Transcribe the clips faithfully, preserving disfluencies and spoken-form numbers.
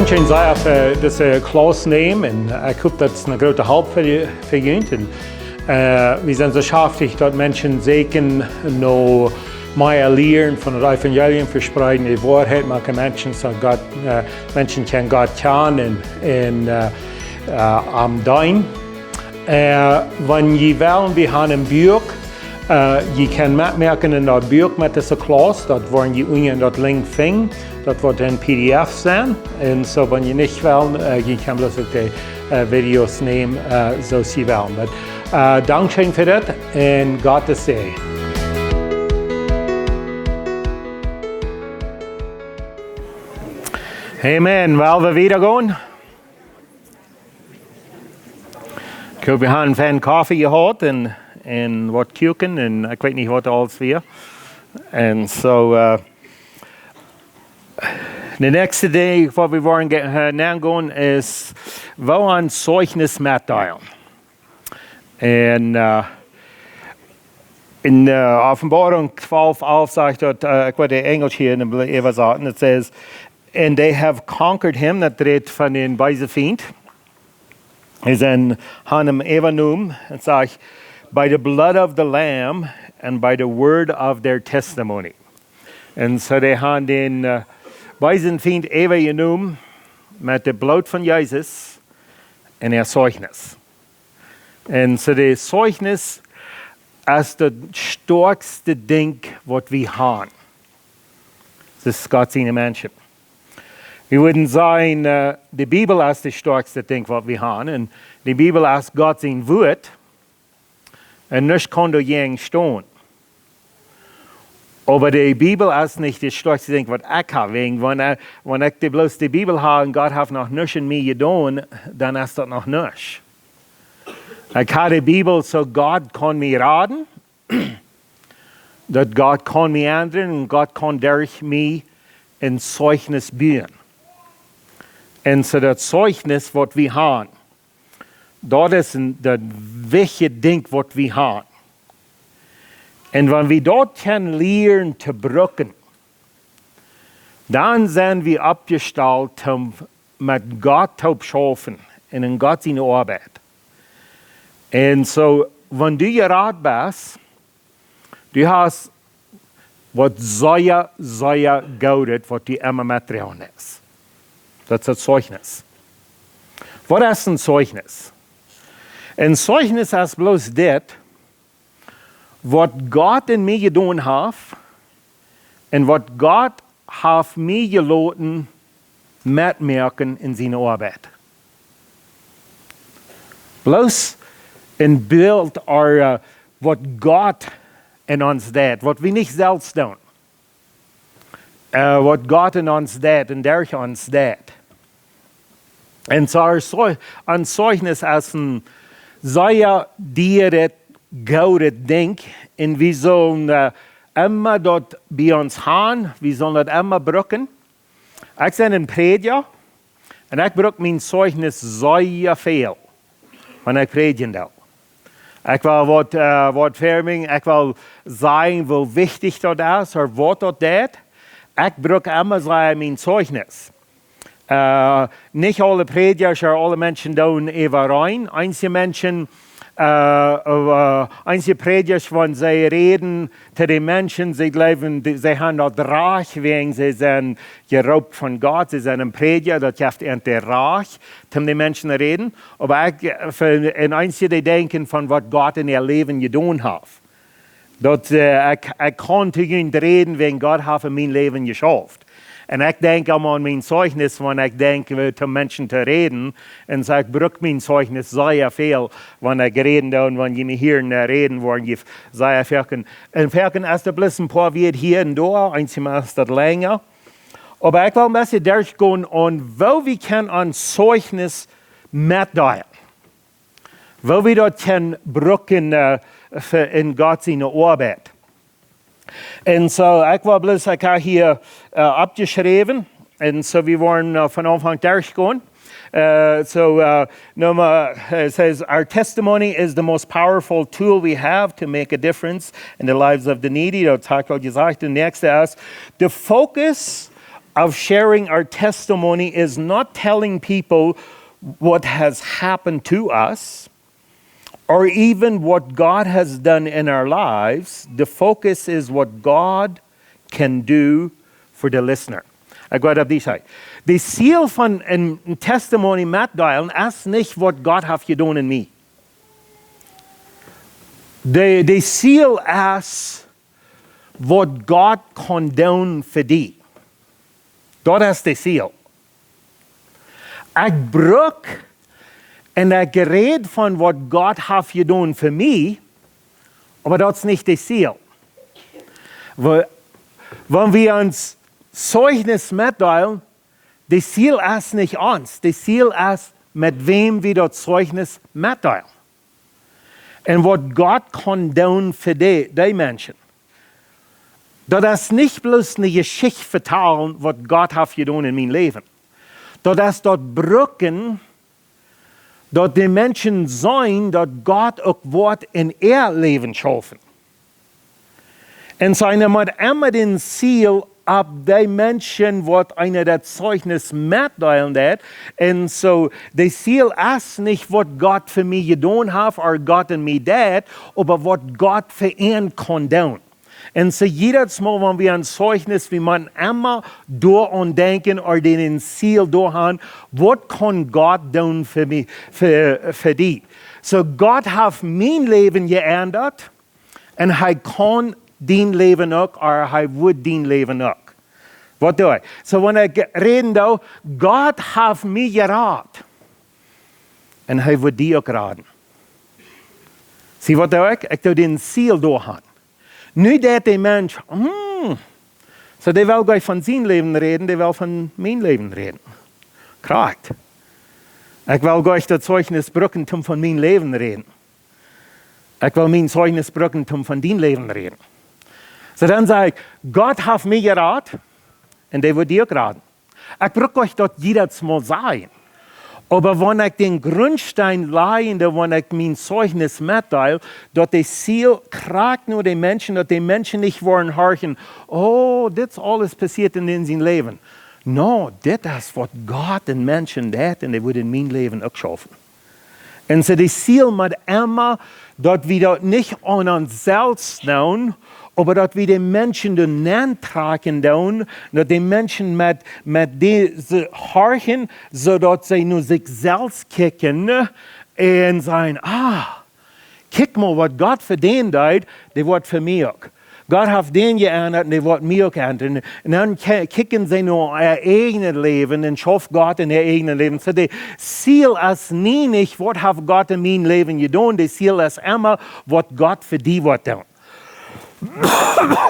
Scheen sea fa dise Class nämen un ekj hop daut es eene groote Help fa junt. Un wie sent soo schaftich daut Menschen secha no mea lieren von daut Evangelium vespreeden, de Woarheit moaken, Menschen soo Gott, Menschen kjennen Gott kjanen un am deenen. Wan jie wellen, wie han een Buak, jie kjennen metmoaken en daut Buak met dise Class, daut woaren jie unja en daut Link finjen. Daut woat een P D F sennen. Un soo wan jie nich wellen, jie kjennen bloos uk de Videos nämen, soo aus jie wellen. Oba dankscheen fa dit un Gott sien Säajen. Amen. Well, wie wieda gonen. Ekj hop, wie haben fein Koffe jehaut un waut Kuaken un ekj weet nich waut aules wia. Un soo, de näakjste Dinkj waut wie woaren nengonen es, woo een Zeichnis metdeelen. Un en Openboarunk twalf alf sajcht daut, ekj woa de Enjelsch hia en de Bibel äwasaten, it says, "And they have conquered him," daut rät von dän beesen Fient. See han am äwajenomen, un sajcht, "by the blood of the Lamb and by the word of their testimony." Un soo dee han dän beesen Fient äwajenomen met daut Bloot von Jesus un äa Zeichnis. Un soo daut Zeichnis es daut stoakjste Dinkj waut wie han. Daut es Gott siene Menschen. Wie wudden sajen, de Bibel es daut stoakjste Dinkj waut wie han. Un de Bibel es Gott sien Wuat. Un nuscht kaun doajäajen stonen. Oba de Bibel es nich daut stoakjste Dinkj waut ekj hab. Wäajen wan ekj bloos de Bibel hab un Gott haft noch nuscht en mie jedonen, dan es daut noch nuscht. Ekj hab de Bibel soo Gott kaun mie raden, daut Gott kaun mie endren un Gott kaun derch mie een Zeichnis buen. Un soo daut Zeichnis waut wie han, daut es daut wichtje Dinkj waut wie han. Un wan wie daut kjennen lieren to brucken, dan sent wie oppjestalt toom met Gott toop schaufen un en Gott siene Oabeit. Un soo wan du jerat best, du hast waut sea, sea goodet waut du emma metdroagen deist. Daut es daut Zeichnis. Waut es een Zeichnis? Een Zeichnis es bloos dit, waut Gott en mie jedonen haft un waut Gott haft mie jeloten metmoaken en siene Oabeit. Bloos een Bilt ooda waut Gott en ons deit, waut wie nich selfst doonen. Waut Gott en ons deit un derch ons deit. Un soo een Zeichnis es een sea dieret, goodet Dinkj. Un wie sellen emma daut bie ons han, wie sellen daut emma brucken. Ekj sie een Prädja un ekj bruk mien Zeichnis sea väl wan ekj prädjen doo. Ekj well waut, waut framing, ekj well sajen woo wichtich daut es ooda waut daut deit. Ekj bruk emma sea mien Zeichnis. Nich aule Prädjasch ooda aule Menschen doonen äwarein. Eenje Menschen, eenje Prädjasch wan see räden to de Menschen, see jleewen see han daut Rajcht wäajen see sent jeroopt von Gott, see sent een Prädja, daut jeft an daut Rajcht toom de Menschen räden. Oba ekj, fa eenje dee denkjen von waut Gott en äa Läwen jedonen haft. Daut ekj kaun to junt räden wäajen Gott haft en mien Läwen jeschauft. Un ekj denkj emma aun mien Zeichnis wan ekj denkj to Menschen to räden. Un soo ekj bruk mien Zeichnis sea väl wan ekj räden doo un wan jie mie hieren räden woaren jie sea foaken. Un foaken es daut bloos een poa Wieed hia un doa, eenjemol es daut lenja. Oba ekj well een bät derchgonen aun woo wie kjennen een Zeichnis metdeelen. Woo wie daut kjennen brucken en Gott siene Oabeit. Un soo ekj well bloos, ekj hab hia oppjeschräwen. Un soo wie woaren von Aunfank derchgonen. So Numma, it says, "Our testimony is the most powerful tool we have to make a difference in the lives of the needy." Daut hab ekj aul jesajcht. De näakjste es, the focus of sharing our testimony is not telling people what has happened to us or even what God has done in our lives. The focus is what God can do for the listener. Ekj weet, daut es hee. De Ziel von een, een testimony metdeelen es nich waut Gott haft jedonen en mie. De, de Ziel es waut Gott kaun doonen fa die. Daut es de Ziel. Ekj bruk un ekj räd von waut Gott haft jedonen fa mie, oba daut es nich de Ziel. Wa-, wan wie ons Zeugnis metdeelen, de Ziel es nich ons, de Ziel es met wäm wie daut Zeugnis metdeelen. Un waut Gott kaun doonen fa dee, dee Menschen. Daut es nich bloos eene Jeschicht vetalen waut Gott haft jedonen en mien Läwen. Daut es daut brucken, daut de Menschen seenen daut Gott uk woat en äa Läwen schaufen. Un soo eena mott emma dän Ziel opp dee Menschen waut eena daut Zeugnis metdeelen deit. Un soo, de Ziel es nich waut Gott fa mie jedonen haft, ooda Gott en mie deit, oba waut Gott fa an kaun doonen. Un soo jiedet Mol, wan wie een Zeugnis, wie motten emma doaraun denkjen, ooda dän Ziel doaraun, waut kaun Gott doonen fa mie, fa, fa die? Soo, Gott haft mien Läwen jeendat, un hee kaun dien Läwen uk, ooda hee woat dien Läwen uk. Waut doo ekj? Soo, wan ekj räden doo, Gott haft mie jerat, un hee woat die uk raden. See, waut doo ekj? Ekj doo dän Ziel doaraun. Nu deit de Mensch, hm, soo, dee well jlikj von sien Läwen räden, dee well von mien Läwen räden. Krakjt. Ekj well jlikj daut Zeugnis brucken, om von mien Läwen räden. Ekj well mien Zeugnis brucken, om von dien Läwen räden. Soo, dan saj ekj, Gott haft mie jerat, un dee woat die uk raden. Ekj bruk jlikj daut jiedet Mol sajen. Oba wan ekj dän Grundsteen laj, wan ekj mien Zeugnis metdeel, daut de Ziel krakjt no de Menschen, daut de Menschen nich woaren horchen, oh, dit es aules passieet en, en sien Läwen. No, dit es waut Gott en Menschen deit, un dee woat en mien Läwen uk schaufen. Un soo, de Ziel mott emma, daut wie daut nich aun ons selfst doonen, oba daut wie de Menschen doa nenntrakjen doonen, daut de Menschen met, met dise horchen, soo daut see no sikj selfst kjikjen un sajen, ah, kjikj mol waut Gott fa dän deed, dee woat fa mie uk. Gott haft dän jeendat, un dee woat mie uk endren. Un dan kj-, kjikjen see no äa eejnet Läwen un schauft Gott en äa eejnet Läwen. Soo, de Ziel es nie nich, waut haft Gott en mien Läwen jedonen. De Ziel es emma, waut Gott fa die woat doonen.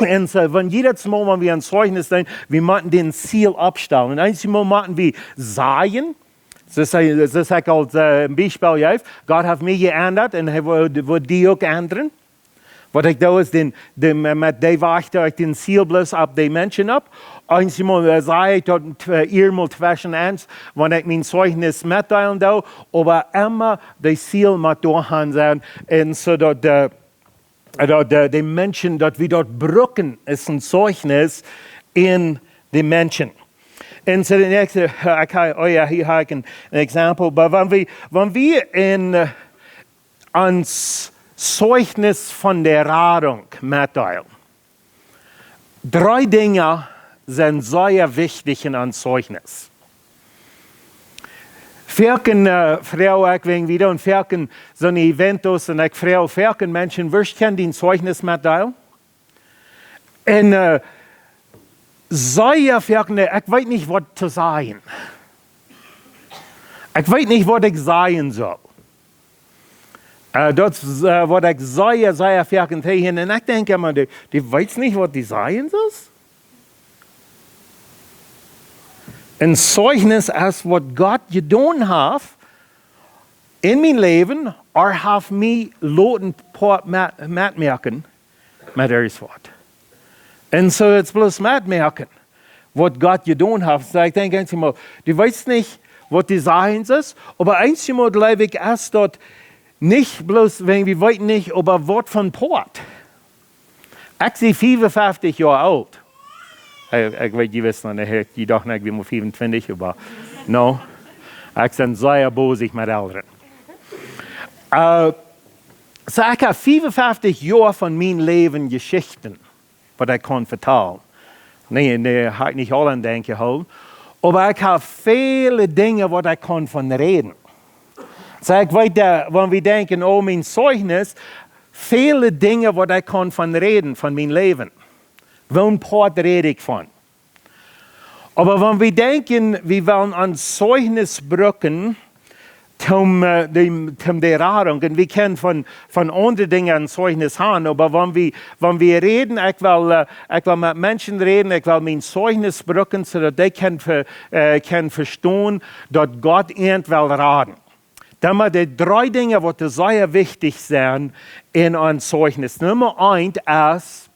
Un soo, wan jiedet Mol, wan wie een Zeugnis doonen, wie motten dän Ziel oppstalen. Un eenjemol motten wie sajen, soo aus, soo aus ekj aul, äh, een Biespel jeef, Gott haft mie jeendat un hee woat, woat die uk endren. Waut ekj doo es, dän, dän, met dee wajch ekj dän Ziel bloos opp de Menschen opp. Eenjemol, äh, saj ekj daut, äh, eenjemol tweschen eent, wan ekj mien Zeugnis metdeelen doo, oba emma de Ziel mott doaraun sennen, un soo daut de, daut de, de Menschen, daut wie daut brucken, es een Zeugnis en de Menschen. Un soo de näakjste, äh, ekj ha, oh jo, hia hab ekj een, een Exempel. Oba wan wie, wan wie en, äh, ons Zeugnis von de Radunk metdeelen. Dree Dinja sent sea wichtich en ons Zeugnis. Foaken, äh, froag ekj wäajen wie doonen foaken soone Eventos un ekj froag foaken Menschen, woascht du dien Zeugnis metdeelen? Un, äh, sea foaken, ekj weet nich waut to sajen. Ekj weet nich waut ekj sajen saul. Äh, daut es, äh, waut ekj sea, sea foaken hia. Un ekj denkj emma, du, du weetst nich waut du sajen saust? Een Zeugnis es waut Gott jedonen haft en mien Läwen, ooda haft mie loten po-, met-, metmoaken, met irjent waut. Un soo, daut es bloos metmoaken, waut Gott jedonen haft. Soo, ekj denkj eenjemol, du weetst nich waut du sajen saust, oba eenjemol jleew ekj, es daut nich bloos wäajen wie weeten nich, oba waut von Poat. Ekj sie fiefunfeftich Joa oolt. Ekj, ekj weet, jie wisten aul nich, jie dochten, ekj wia mau fiefuntwintich, oba no. Ekj sie sea bosich met Elren. Äh, soo, ekj hab fiefunfeftich Joa von mien Läwen Jeschichten, waut ekj kaun vetalen. Nä, nä, hab ekj nich aul aun denkjen jehoolen. Oba ekj hab väle Dinja, waut ekj kaun von räden. Soo, ekj weet, äh, wan wie denkjen, oh, mien Zeugnis, väle Dinja, waut ekj kaun von räden, von mien Läwen. Woo een Poat räd ekj von? Oba wan wie denkjen, wie wellen een Zeugnis brucken, toom, äh, dee, toom dee Radunk. Un wie kjennen von, von aundre Dinja een Zeugnis haben, oba wan wie, wan wie räden, ekj well, äh, ekj well met Menschen räden, ekj well mien Zeugnis brucken, soo daut dee kjennen ve-, äh, kjennen vestonen, daut Gott an well raden. Dan mau dee dree Dinja, waut sea wichtich sent en een Zeugnis. Numma eent es,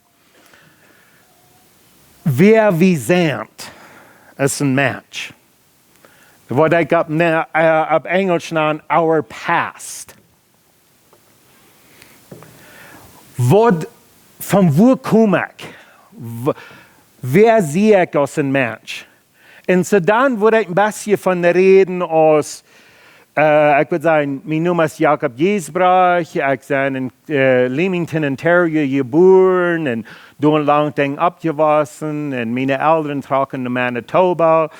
wäa wie sent aus een Mensch. Waut ekj opp, ne-, äh, opp Enjelsch nan our past. Waut, von wua kom ekj? W-, wäa sie ekj aus een Mensch? Un soo dan wudd ekj een bät von räden aus, äh, ekj wudd sajen, mien Nomen es Jakob Giesbrecht, ekj sie en, äh, Leamington, Ontario jebuaren un doa lang oppjewossen. Un miene Elren trocken no Manitoba.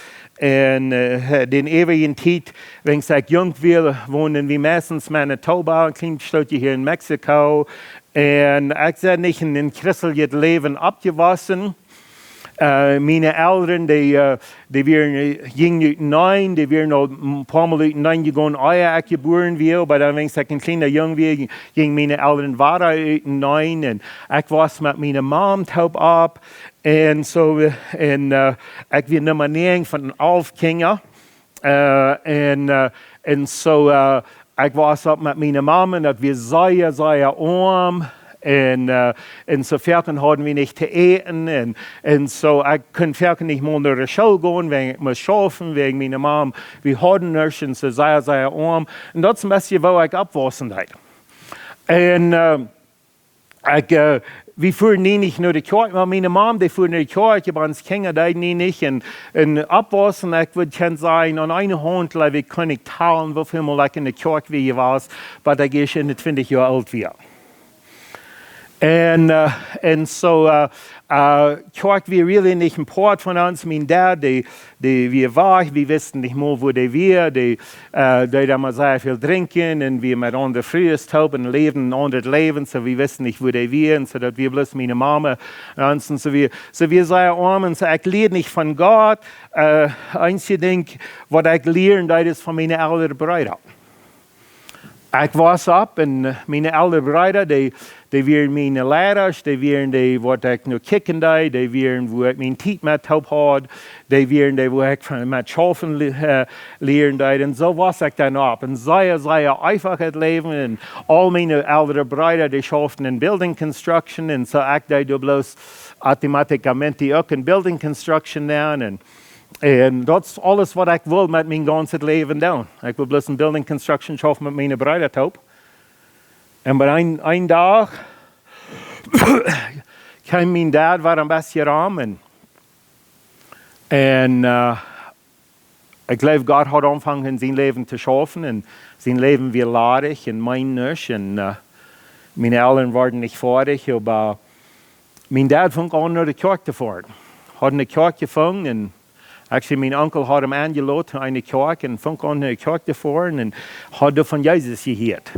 Un, äh, dän äwrijen Tiet, wan ekj junk wia, wonden wie meistens Manitoba, een kjlien Stootje hia en Mexiko. Un ekj sie nich en een christeljet Läwen oppjewossen. Äh, miene Elren, dee, äh, dee wieren, äh, jinjen uteneen, dee wieren aul een poa Mol uteneen jegonen, ea ekj jebuaren wia, oba dan, wan ekj een kjliena Jung wia, jinjen miene Elren wada uteneen. Un ekj wia met miene Mam toop opp. Un soo, äh, un, äh, ekj wia Numma näajen von alf Kjinja. Äh, un, äh, un soo, äh, ekj wia opp met miene Mam, un daut wia sea, sea oam. Un, äh, un soo foaken hauden wie nich to äten. Un, un soo, ekj kunn foaken nich mol no de School gonen, wäajen ekj must schaufen, wäajen miene Mam, wie hauden nuscht, un soo sea, sea oam. Un daut es een bät woo ekj oppwossen deed. Un, äh, ekj, äh, wie fuaren nie nich no de Kjoakj, oba miene Mam, dee fua no de Kjoakj, oba ons Kjinja deeden nie nich. Un, un oppwossen, ekj wudd kjennen sajen, aun eene Haunt, jleew ekj, kunn ekj talen, woo väl Mol ekj en de Kjoakj wia jewast, bat ekj ieescht eenuntwintich Joa oolt wia. Un, äh, un soo, äh, äh, Kjoakj wia really nich een Poat von ons. Mien Dad, dee, dee wia wajch, wie wisten nich mol, wua dee wia. Dee, äh, deed emma sea väl drinkjen un wia met aundre Frues toop un läwd een aundret Läwen, soo wie wisten nich, wua dee wia. Un soo daut wia bloos miene Mam un ons un soo wia, soo wia sea oam. Un soo, ekj lieed nich von Gott. Äh, eensje Dinkj, waut ekj lieren deed, es von miene elre Breeda. Ekj wia opp un, äh, miene elre Breeda, dee, dee wieren miene Leidasch, dee wieren dee, waut ekj no kjikjen deed, dee wieren, wua ekj mien Tiet met toop haud, dee wieren dee, wua ekj von, met schaufen li-, äh, lieren deed. Un soo wia ekj dan opp. Un sea, sea eefachet Läwen. Un aul miene elre Breeda, dee schauften en building construction. Un soo ekj deed doa bloos automáticamente uk en building construction dan. Un Un daut es aules, waut ekj wull met mien gaunzet Läwen doonen. Ekj wull bloos en building construction schaufen met miene Breeda toop. Un oba een, een Dach kjeem mien Dad wada een bät rom un, un, äh, ekj jleew, Gott haud aunjefongen en sien Läwen to schaufen un sien Läwen wia ladich un meent nuscht un, äh, miene Elren wieren nich foadich, oba mien Dad funk aun no de Kjoakj to foaren. Haud ne Kjoakj jefungen un actually, mien Onkel haud am enjelot no ne Kjoakj un funk aun no de Kjoakj to foaren un haud doa von Jesus jehieet.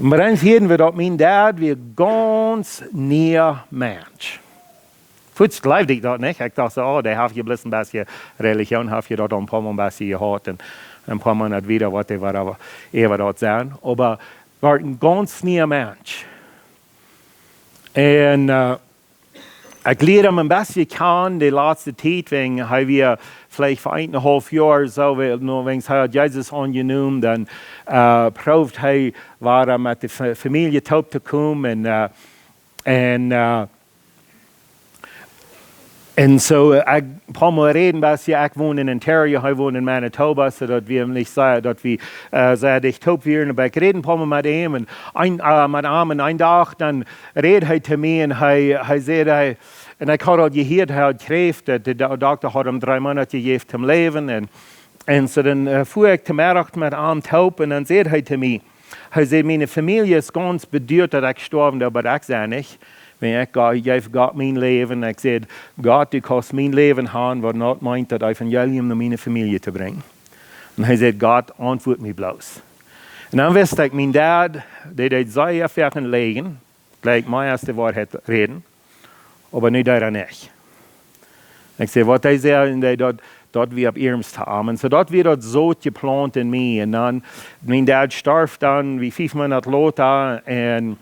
Un bie ons hieeden wie daut mien Dad wia gaunz niea Mensch. Fuaz jleewd ekj daut nich. Ekj docht soo, oh, dee haft je bloos een bät Religion, haft je daut aul een poa Mol een bät jeheat un een poa Mol nich wieda, waut dee wia, äwa daut sennen. Oba wia een gaunz niea Mensch. Un, äh, ekj lieed am een bät kjanen de latste Tiet, wäajen hee wia veleicht fa eenenhaulf Joa soo, wie-, no, wäajen hee haud Jesus aunjenomen, dan, äh, proowd hee wada met de Fa-, Famielje toop to komen un, äh, un, äh, un soo, äh, ekj, een poa Mol räden wia, ekj won en Ontario, hee wond en Manitoba, soo daut wie nich sea, daut wie, äh, sea dicht toop wieren, oba ekj räd een poa Mol met am un een, äh, met am un een Dach, dan räd hee to mie un hee, hee säd, hee, Un ekj haud aul jehieet, hee haud Kjräft, daut de Do-, Dokta haud am dree Moonat jejäft toom läwen. Un, un soo dan, äh, fua ekj to Meddach met am toop un dan säd hee to mie, hee säd: "Miene Famielje es gaunz beduat, daut ekj stoawen doo, oba ekj saj nich. Wan ekj Go-, jeef Gott mien Läwen, ekj säd: 'Gott, du kaust mien Läwen han, waut daut meent, daut Evangelium no miene Famielje to brinjen.'" Un hee säd: "Gott, auntwuat mie bloos." Un dan wist ekj, mien Dad, dee deed sea foaken läajen, jlikj mie aus de Woarheit räden, oba nu deed hee nich. Ekj säd: "Waut hee säd, un dee daut, daut wia opp iernst to am." Un soo daut wia daut Sot jeplaunt en mie. Un dan, mien Dad storf dan, wia fief Moonat lota. Un,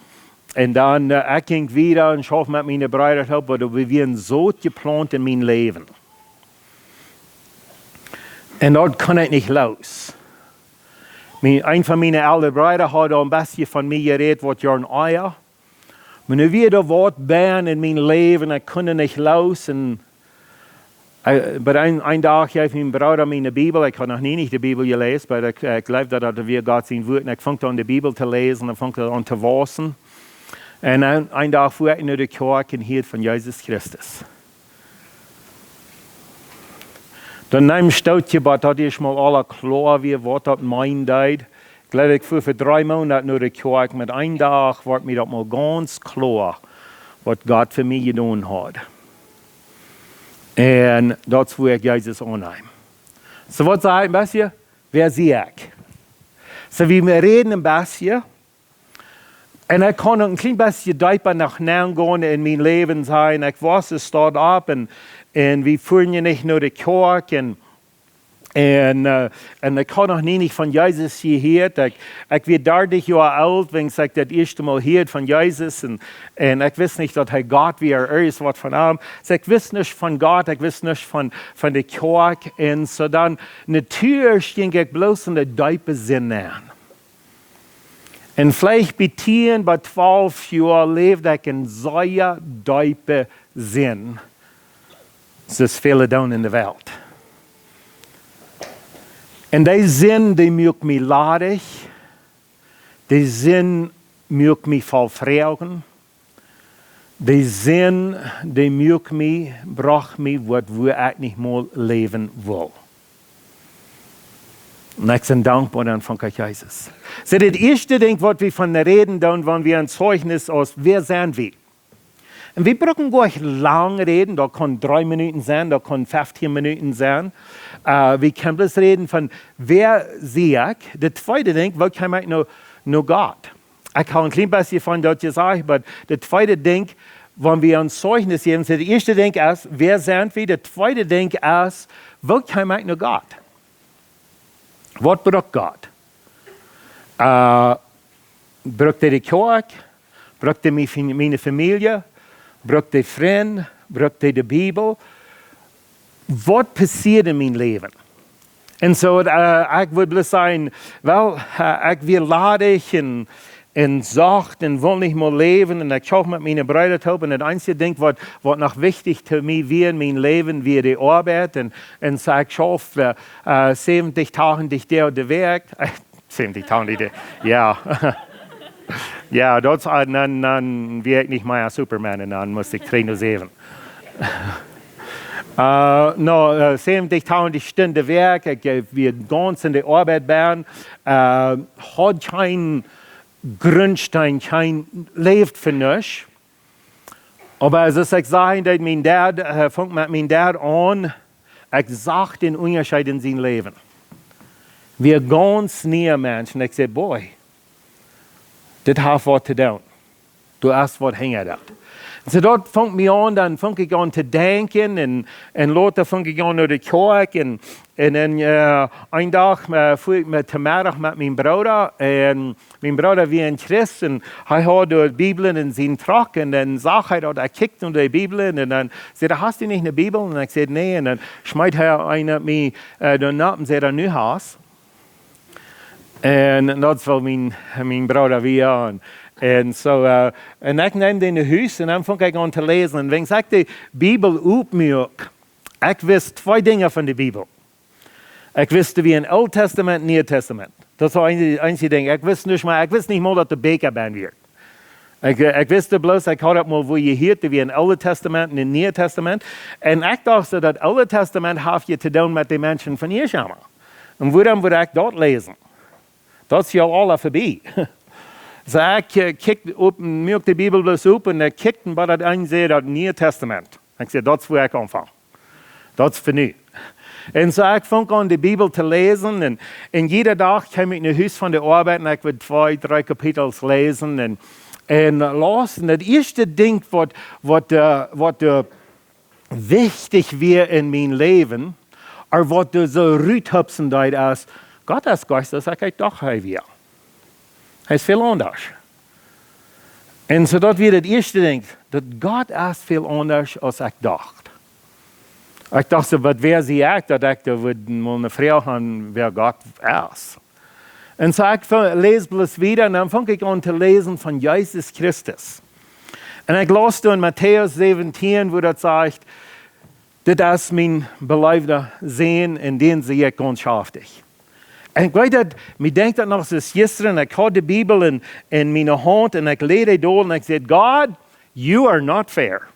un dan, äh, ekj jinkj wieda un schauft met miene Breeda toop, oba doa wia een Sot jeplaunt en mien Läwen. Un daut kunn ekj nich loos. Mien, een von miene elre Breeda haud aul een bät von mie jerät, waut Joaren ea. Oba nu wia doa waut bie en mien Läwen, ekj kunn nich loos. Un, äh, oba een, een Dach jeef mien Brooda mie eene Bibel. Ekj haud noch nie nich de Bibel jeläsen, oba ekj, ekj jleewd, daut daut wia Gott sien Wuat. Un ekj funk aun, de Bibel to läsen un funk aun to wausen. Un een, een Dach fua ekj no de Kjoakj un hieed von Jesus Christus. Dan neem Stootje, bat daut ieescht mol aula kloa wia, waut daut meenen deed. Ekj jleew, ekj fua fa dree Moonat no de Kjoakj, met een Dach wort mie daut mol gaunz kloa, waut Gott fa mie jedonen haud. Un daut es wua ekj Jesus aunneem. Soo, waut saj ekj een bät? Wäa sie ekj? Soo, wie räden een bät. Un ekj kaun noch een kjlien bät deepa no nenn gonen en mien Läwen sennen. Ekj wia, ekj stond opp un, un wie fuaren je nich no de Kjoakj un, un, äh, un ekj haud noch nie nich von Jesus jehieet. Ekj, ekj wia dartich Joa oolt, wan ekj daut ieeschte Mol hieed von Jesus. Un, un ekj wist nich, daut hee Gott wia, ooda irjent waut von am. Soo, ekj wist nuscht von Gott, ekj wist nuscht von, von de Kjoakj. Un soo dan, natieedlich jinkj ekj bloos en de deepe Sind nenn. Un veleicht bie tieen bat twalf Joa läwd ekj en sea deepe Sind, soo aus väle doonen en de Welt. Un dee Sind, dee muak mie ladich, dee Sind muak mie voll Froagen, dee Sind, dee muak mie, brocht mie waut, wua ekj nich mol läwen wull. Un ekj sie dankboa dan von Gott Jesus. Soo, daut ieeschte Dinkj, waut wie von räden doonen, wan wie een Zeichnis aus, wäa sent wie? Un wie brucken goanich lang räden, daut kaun dree Minuten sennen, daut kaun feftieen Minuten sennen. Äh, wie kjennen bloos räden von, wäa sie ekj? Daut tweede Dinkj, woo kjeem ekj no, no Gott? Ekj hab een kjlien bät von daut jesajcht, oba daut tweede Dinkj, wan wie een Zeichnis jäwen, daut ieeschte Dinkj es, wäa sent wie? Daut tweede Dinkj es, woo kjeem ekj no Gott? Waut brukt Gott? Äh, brukt hee de Kjoakj? Brukt hee mie, miene Famielje? Brukt hee Frind? Brukt hee de Bibel? Waut passieed en mien Läwen? Un soo, äh, ekj wudd bloos sajen, well, äh, ekj wia ladich un, un sacht un wull nich mea läwen. Un ekj schauft met miene Breeda toop. Un daut eensje Dinkj, waut, waut noch wichtich to mie wia en mien Läwen, wia de Oabeit. Un, un soo ekj schauft, äh, äh, säwentich, tachentich Doag de Wäakj. Säwentich, tachentich Doag, jo. Jo, daut es, äh, dan, dan wia ekj nich mea Superman un dan must ekj dree no säwen. Äh, no, äh, säwentich, tachentich Stunden de Wäakj, ekj, äh, wia gaunz en de Oabeit bie, äh, haud kjeen Grundsteen, kjeen Läwen fa nuscht. Oba soo aus ekj säd, daut mien Dad, äh, funk met mien Dad aun, ekj sach dän Unjascheet en sien Läwen. Wia gaunz niea Mensch. Un ekj säd, boy, dit haft waut to doonen. Doa es waut hinja daut. Un soo daut funk mie aun, dan funk ekj aun to denkjen un, un lota funk ekj aun no de Kjoakj un, un dan, äh, een Dach, äh, fua ekj met, to Meddach met mien Brooda un mien Brooda wia een Christ un hee haud de Bibel en sien Trock un dan sach hee daut, hee kjikjt no de Bibel un dan säd hee, "Hast du nich eene Bibel?" Un ekj säd, "Nä." Un dan schmeet hee eene opp mie, äh, doa nopp un säd hee, "Nu hast." Un daut es woo mien, mien Brooda wia. Un, un soo, äh, un ekj neem dee no Hus un dan funk ekj aun to läsen. Un wan ekj de Bibel opmuak, ekj wist twee Dinja von de Bibel. Ekj wist, doa wia een Oolt Testament, Niee Testament. Daut es daut eensje, eensje Dinkj. Ekj wist nich mea, ekj wist nich mol, daut doa Bieekja bie wieren. Ekj, ekj wist bloos, ekj haud daut mol wua jehieet, daut wia een Oolet Tastament un een Nieet Tastament. Un ekj docht soo, daut Oole Tastament haft je to doonen met de Menschen von Ieshama. Un wuarom wudd ekj daut läsen? Daut es je aul aula verbie. Soo ekj, äh, kjikj opp, muak de Bibel bloos op un ekj kjikj un bie daut eent säd daut Nieet Tastament. Ekj säd, daut es wua ekj aunfang. Daut es fa nu. Un soo ekj funk aun de Bibel to läsen un, un jieda Dach kjeem ekj no Hus von de Oabeit un ekj wudd twee, dree Kapitels läsen un, un, äh, läsen. Daut ieeschte Dinkj waut, waut, äh, waut, äh, wichtich wia en mien Läwen, ooda waut doa soo ruthupsen deed es, Gott es nich soo aus ekj docht hee wia. Hee es väl aundasch. Un soo daut wia daut ieeschte Dinkj, daut Gott es väl aundasch aus ekj docht. Ekj docht soo, waut wia see ekj, daut ekj doa wudd mol eene Froag han, wäa Gott es. Un soo ekj fa-, läs bloos wieda un dan funk ekj aun to läsen von Jesus Christus. Un ekj läs doa en Matäus säwentieen, wua daut sajcht, dit es mien beleewda Sän, en dän sie ekj gaunz schaftich. Un ekj weet daut, mie denkjt daut noch soo aus jistren, ekj haud de Bibel en, en miene Haunt un ekj läs dee doa un ekj säd, God, you are not fair.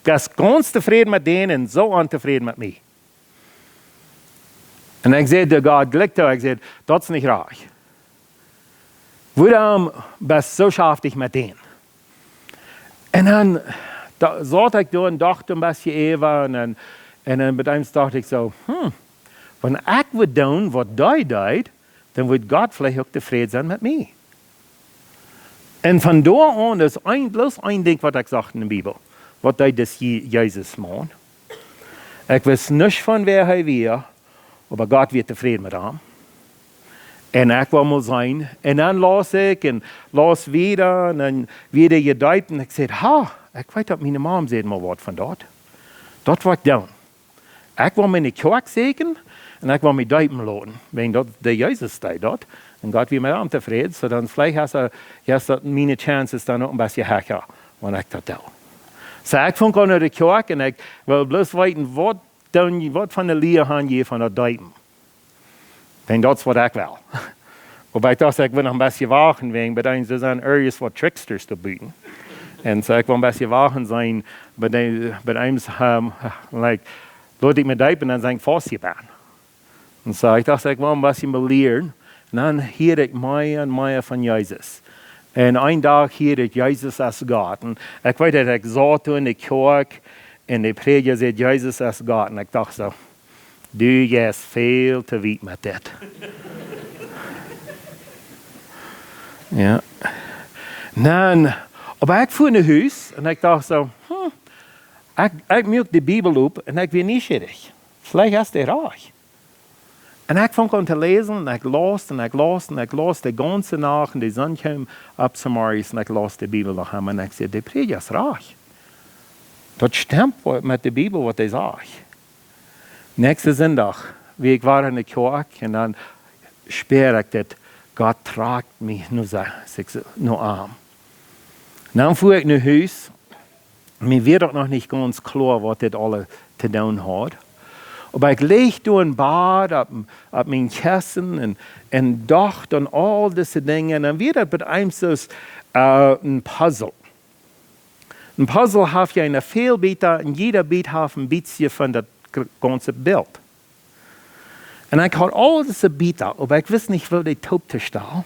Du best gaunz tofräd met dän un soo ontofräd met mie. Un ekj säd to Gott jlikj too, ekj säd, daut es nich rajcht. Wuarom best soo schaftich met dän? Un dan, doa saut ekj doa un docht een bät äwa un dan, un dan bie eent docht ekj soo, hm, wan ekj wudd doonen waut dee deed, dan wudd Gott veleicht uk tofräd sennen met mie. Un von doa aun es een, bloos een Dinkj waut ekj sach en de Bibel, waut deed dis Je-, Jesus Maun. Ekj wist nuscht von wäa hee wia, oba Gott wia tofräd met am. Un ekj wull mol seenen. Un dan läs ekj un läs wieda un dan wia ekj jedeept un ekj säd, ha, ekj weet daut miene Mam säd mol waut von daut. Daut wull ekj doonen. Ekj wull mie ne Kjoakj sieekjen un ekj wull mie deepen loten. Wäajen daut, de Jesus deed daut. Un Gott wia met am tofräd, soo dan veleicht es, äh, es daut miene chances dan uk een bät hecha, wan ekj daut doo. Soo ekj funk aun no de Kjoakj un ekj wull bloos weeten, waut dan, waut von de Lia han jie von daut deepen? Wäajen daut es waut ekj well. Oba ekj docht, ekj well noch een bät wachten, wäajen bie dän sent irjent waut tricksters doa buten. Un soo ekj wull een bät wachten sennen, bie dän, bie dän, ähm, like, lot ekj mie deepen un dan sie ekj faust jebungen. Un soo ekj docht, ekj wull een bät mea lieren. Un dan hieed ekj mea un mea von Jesus. Un een Dach hieed ekj Jesus es Gott. Un ekj weet daut ekj saut doa en de Kjoakj un de Prädja säd, Jesus es Gott. Un ekj docht soo, du jeist väl too wiet met dit. Jo. Dan, oba ekj fua no Hus un ekj docht soo, hm, ekj, ekj muak de Bibel op un ekj wia nieschierich. Veleicht es dee rajcht. Un ekj funk aun to läsen un ekj läs un ekj läs un ekj läs de gaunze Nacht un de Sonn kjeem opp zemorjes un ekj läs de Bibel noch eemol un ekj säd, de Prädja es rajcht. Daut stemt waut met de Bibel waut dee sajcht. Näakjsten Sindach, wia ekj wada en de Kjoakj un dan spieed ekj daut Gott trock mie no see, sikj soo, no am. Dan fua ekj no Hus. Mie wia daut noch nich gaunz kloa waut dit aules to doonen haud. Oba ekj leech doa em Bad opp, opp mien Kjessen un, un docht aun aul dise Dinja. Un dan wia daut bie eent soo aus, äh, een Puzzle. Een Puzzle haft je väl Bieta un jieda Biet haft een bät von daut gr-, gaunze Bilt. Un ekj haud aul dise Bieta, oba ekj wist nich woo dee toop to stalen.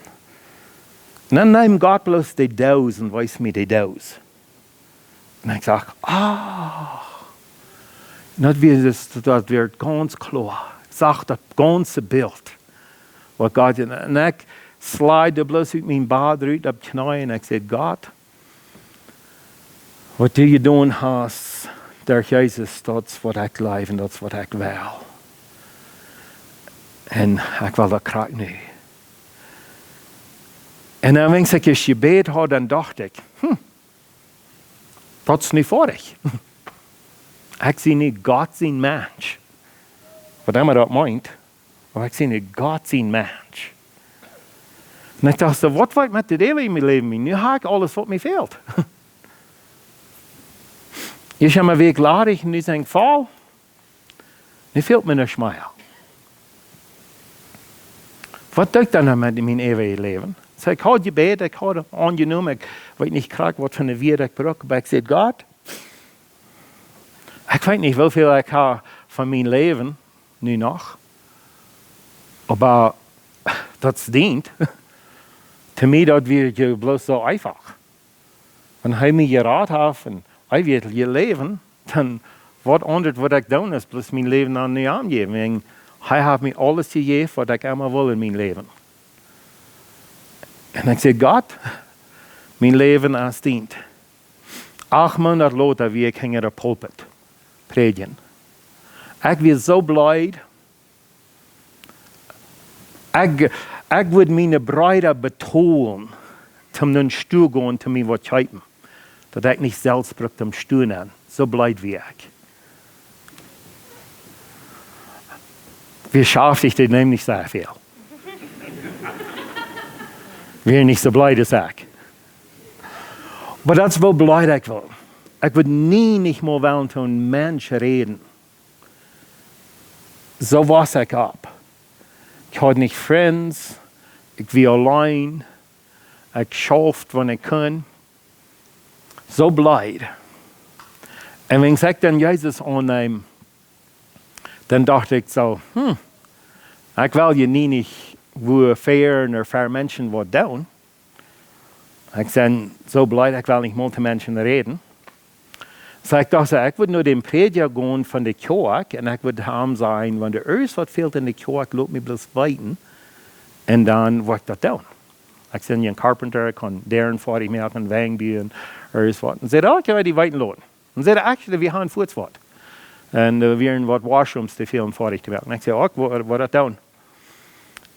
Un dan neem Gott bloos de Doos un wees mie de Doos. Un ekj sach, ah, daut wia daut, daut wia gaunz kloa. Ekj sach daut gaunze Bilt. Waut Gott, un ekj slide bloos ut mien Bad rut opp Kjneeen un ekj säd, Gott, waut du jedonen hast derch Jesus, daut es waut ekj jleew un daut es waut ekj well. Un ekj well daut krakjt nu. Un dan, wan ekj jebät haud, dan docht ekj, hm, daut es nu foadich. Ekj sie nu Gott sien Mensch. Waut emma daut meent. Oba ekj sie nu Gott sien Mensch. Un ekj docht soo, waut well ekj met dit eewje Läwen? Nu hab ekj aules waut mie fält. Ieescht emol wia ekj ladich un nu sie ekj voll. Nu fält mie nuscht mea. Waut doo ekj dan met mien eewjet Läwen? Ekj haud jebät, ekj haud aunjenomen, ekj weet nich krakjt waut fa een Wieed ekj bruck, oba ekj säd: "Gott, ekj weet nich woo väl ekj hab von mien Läwen nu noch, oba daut es dient." To mie daut wia je bloos soo eefach. Wan hee mie jerat haft un hee well je läwen, dan waut aundret waut ekj doonen es bloos mien Läwen aun am jäwen. Wäajen hee haft mie aules jejäft waut ekj emma well en mien Läwen. Un ekj säd: "Gott, mien Läwen es dient." Acht Moonat lota wia ekj hinja de Pulpit prädjen. Ekj wia soo bleed. Ekj, ekj wudd miene Breeda betolen, toom no een Stua gonen, toom mie waut kjeepen, daut ekj nich selfst bruck toom Stua nämen. Soo bleed wia ekj. Wie schaft ekj dit neem nich soo väl. Wie nich soo bleed aus ekj. Oba daut es woo bleed ekj wia. Ekj wudd nie nich mol wellen to een Mensch räden. Soo wia ekj opp. Ekj haud nich friends. Ekj wia auleen. Ekj schauft wan ekj kunn. Soo bleed. Un wan ekj dan Jesus aunneem, dan docht ekj soo: "Hm, ekj well je nie nich woo fair nor fair Menschen waut doonen." Ekj sie soo bleed, ekj well nich mol to Menschen räden. Soo ekj docht soo, ekj wudd no dän Prädja gonen von de Kjoakj un ekj wudd am sajen: "Wan doa irjent waut fält en de Kjoakj, lot mie bloos weeten. Un dan woa ekj daut doonen." Ekj sie een carpenter, ekj kaun Däaren foadich moaken, Wenj buen, irjent waut. Un säd: "Oh, ekj woa die weeten loten." Un säd: "Actually, wie haben fuaz waut." Un, äh, wie haben waut washrooms, dee fälen foadich to moaken. Ekj säd: "Oh, ekj woa, woa daut doonen."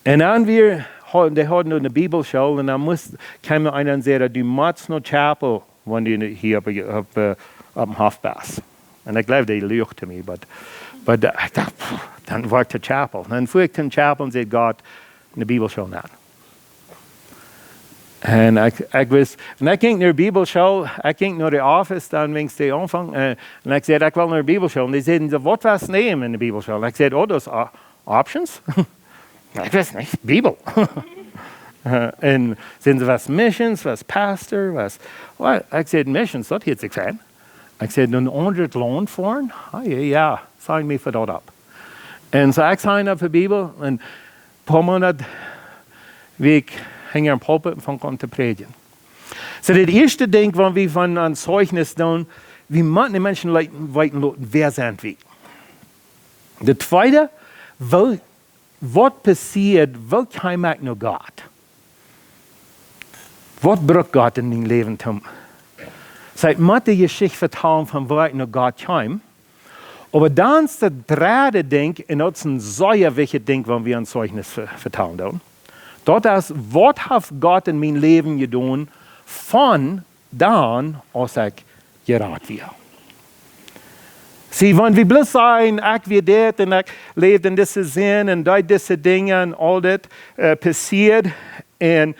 Un dan wia, ha-, dee hauden eene Bibelschool un dan must, kjeem eena un säd: "Du motst no Chapel, wan du hia opp, opp, äh, opp dän Hoff best." Un ekj jleew, dee luach to mie, but, but, äh, ekj docht: "Pff, dan woa ekj to Chapel." Un dan fua ekj to Chapel un säd: "Gott, eene Bibelschool nämen." Un ekj, ekj wist, un ekj jinkj no de Bibelschool, ekj jinkj no de office, dan wan ekj aunfunk, äh, un ekj säd: "Ekj well no de Bibelschool." Un dee säden soo: "Waut west nämen en de Bibelschool?" Un ekj säd: "Oh, daut es, äh, options." Ekj wist nich, Bibel. Äh, un säden see: "West missions, west pastor, west," well, ekj säd: "Missions, daut hieet sikj fein." Ekj säd: "No een aundret Launt foaren?" "Ah, jo, jo, sign mie fa daut opp." Un soo ekj sign opp fa Bibel un poa Moonat wia ekj hinja een Pulpit un funk aun to prädjen. Soo, daut ieeschte Dinkj, wan wie von een Zeichnis doonen, wie motten de Menschen le-, weeten loten, wäa sent wie. Daut tweede, woo, waut passieed, woo kjeem ekj no Gott? Waut brukt Gott en mien Läwen toom? Soo ekj mott de Jeschicht vetalen von woo ekj no Gott kjeem. Oba dan es daut dredde Dinkj, un daut es een sea wichtjet Dinkj, wan wie een Zeichnis ve-, vetalen doonen. Daut es, waut haft Gott en mien Läwen jedonen von dan, aus ekj jerat wia? See, wan wie bloos sajen, ekj wia dit un ekj läwd en dise Sind un deed dise Dinja un aul dit, äh, passieed, un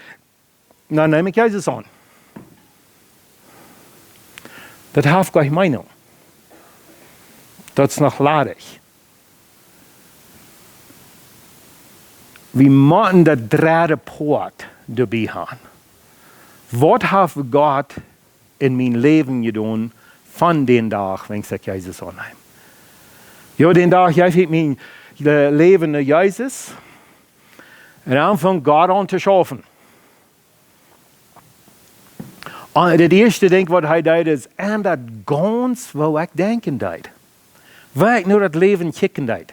dan neem ekj Jesus aun. Daut haft kjeene Meenunk. Daut es noch ladich. Wie motten daut dredde Poat doabie haben. Waut haft Gott en mien Läwen jedonen von dän Dach, wan ekj Jesus aunneem? Jo, dän Dach jeef ekj mien, äh, Läwen no Jesus. Un dan funk Gott aun to schaufen. Un daut ieeschte Dinkj, waut hee deed, es, un daut gaunz, woo ekj denkjen deed. Woo ekj no daut Läwen kjikjen deed.